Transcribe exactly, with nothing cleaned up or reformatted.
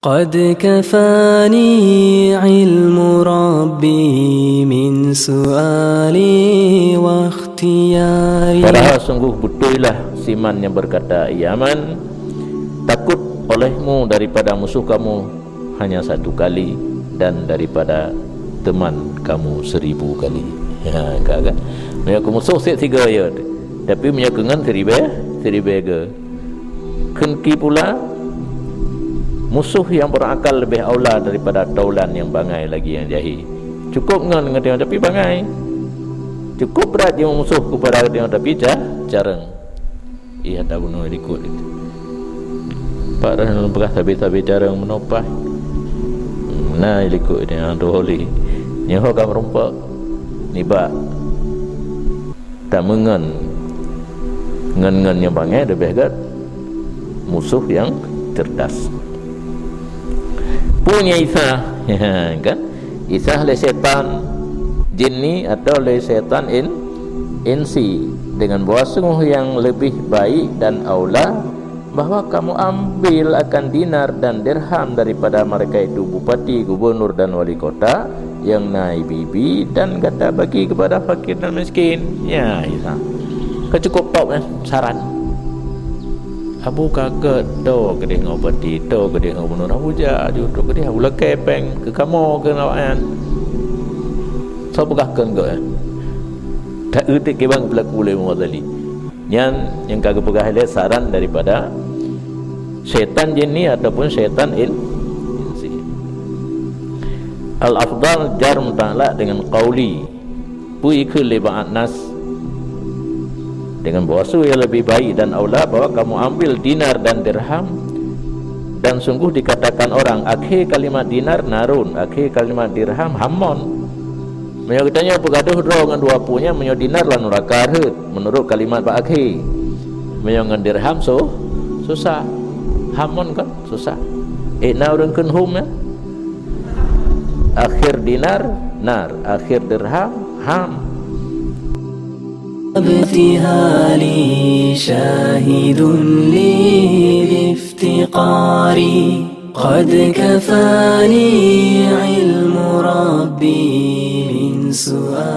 قد كفاني علم ربي من سؤالي واختياري. Padahal sungguh beutoilah siman nyang beukata, "Yaman, takut olehmu daripada musoh kamoe hanya satu kali, dan daripada teman kamoe seribu kali." Ha, ka, kan? Meunyoe keu musoh seb sigoe, ya. Tapi meunyoe keu ngon siribée, siribée goe. Kheun ki pula, musoh nyang beurakal leubeh aula daripada taulan nyang bangai lagi nyang jahé. Cukôp ngon geutanyoe tapi bangai. Cukôp brat jimusoh keupada geutanyoe tapi ca-, carông. Iya, tabunoe likot itu. Pak dah peugah sabe-sabe carông meunoe paih. Na likot itu nyang tu holi. Nyoe ka meurumpok nibak. Tameungon ngon-ngon nyang bangai leubeh gét musoh nyang cerdas. Peue nyang Isa, kan? Isa lé setan jinni atau lé setan in-, insi dengan bahwa sungguh yang lebih baik dan aula bahwa kamu ambil akan dinar dan dirham daripada mereka itu bupati, gubernur, dan wali kota, nyang na ibi-ibi, dan gata bagi kepada fakir dan miskin. Ya, Isa. Ka cukôp top, eh, saran. Abu ka gét, toe keudeh ngon bupati, toe keudeh ngon gubernur. Abu jak aju, toe keudeh Abu lakée péng keu kamoe, keu awaknyan. Soe peugah kheun gét, eh? Tak eutik kiban peulaku lé Muhammad Ali. Nyan nyang ka geupeugah ilée saran daripada syaitan jinni ataupun syaitan in-, insi. Al-afdal jar muta'allaq dengan qauli. Peue ikheun lé ba'at nas dengan bahwa su yang lebih baik dan aula bahwa kamu ambil dinar dan dirham, dan sungguh dikatakan orang, akhé kalimat dinar narun, akhé kalimat dirham hamon. Meunyoe geutanyoe peugadôh droe ngon dua pue nyan, meunyoe dinar lam nuraka rhot, meunurot kalimat bak akhé. Meunyoe ngon dirham su-, susah. Hamon kan susah. Eh, na ureuëng kheun hom, ya? Akhir dinar, nar. Akhir dirham, ham. ابتهالي شاهد لي بافتقاري. قد كفاني علم ربي من سؤال